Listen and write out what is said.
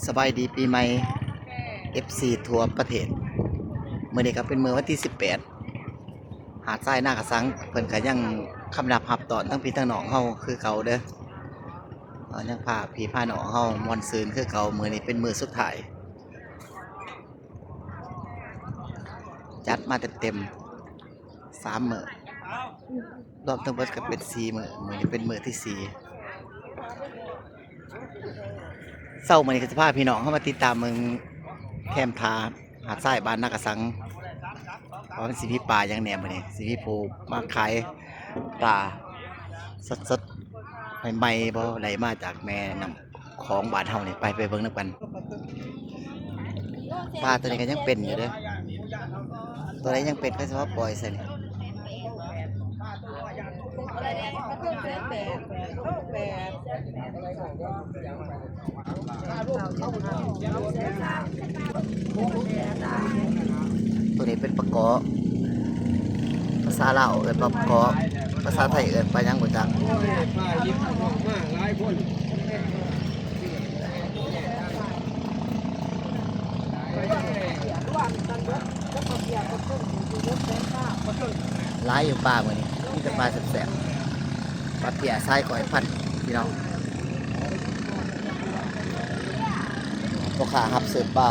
ສະບາຍດີປີໃໝ່ ເອັຟຊີ ທົ່ວປະເທດ. ມື້ນີ້ກໍເປັນມື້ວັນທີສິບແປດ ຫາດຊາຍນາກະສັງ ເພິ່ນກໍຍັງຄຳນັບຮັບຕ້ອນທັງພີ່ທັງນ້ອງເຮົາຄືເກົ່າເດີ. ເຮົາຍັງພາພີ່ພານ້ອງເຮົາມ່ວນຊື່ນຄືເກົ່າ. ມື້ນີ້ເປັນມື້ສຸດທ້າຍ ຈັດມາເຕັມໆ ສາມມື້ ລວມທັງເບິດກໍເປັນສີ່ມື້. ມື້ນີ້ເປັນມື້ທີສີ່. ເຊົ້າມື້ນີ້ກໍຈະພາພີ່ນ້ອງເຮົາມາຕິດຕາມເບິ່ງແຄມທ່າຫາດຊາຍບ້ານນາກະສັງ ວ່າມັນຊິມີປາຫຍັງແດ່ມື້ນີ້. ຊິມີຜູ້ມາຂາຍປາສົດໆ ໃໝ່ໆບໍ່ ໄຫຼມາຈາກແມ່ນ້ຳຂອງບ້ານເຮົານີ້. ໄປ ໄປເບິ່ງນຳກັນ. ປາຕົວນີ້ກໍຍັງເປັນຢູ່ເດີ. ຕົວໃດຍັງເປັນ ເຂົາຊິມາປ່ອຍໃສ່ນີ້. ຕົວນີ້ເປັນປາເກາະ ພາສາລາວເອີ້ນປາເກາະ ພາສາໄທເອີ້ນປາຫຍັງບໍ່ຈັກ. ຫຼາຍຢູ່ປາມື້ນີ້ ມີແຕ່ປາແຊບໆ ປາເພຍຊາຍກ້ອຍພັນ ພີ່ນ້ອງ. ພໍ່ຄ້າຮັບຊື້ປາ.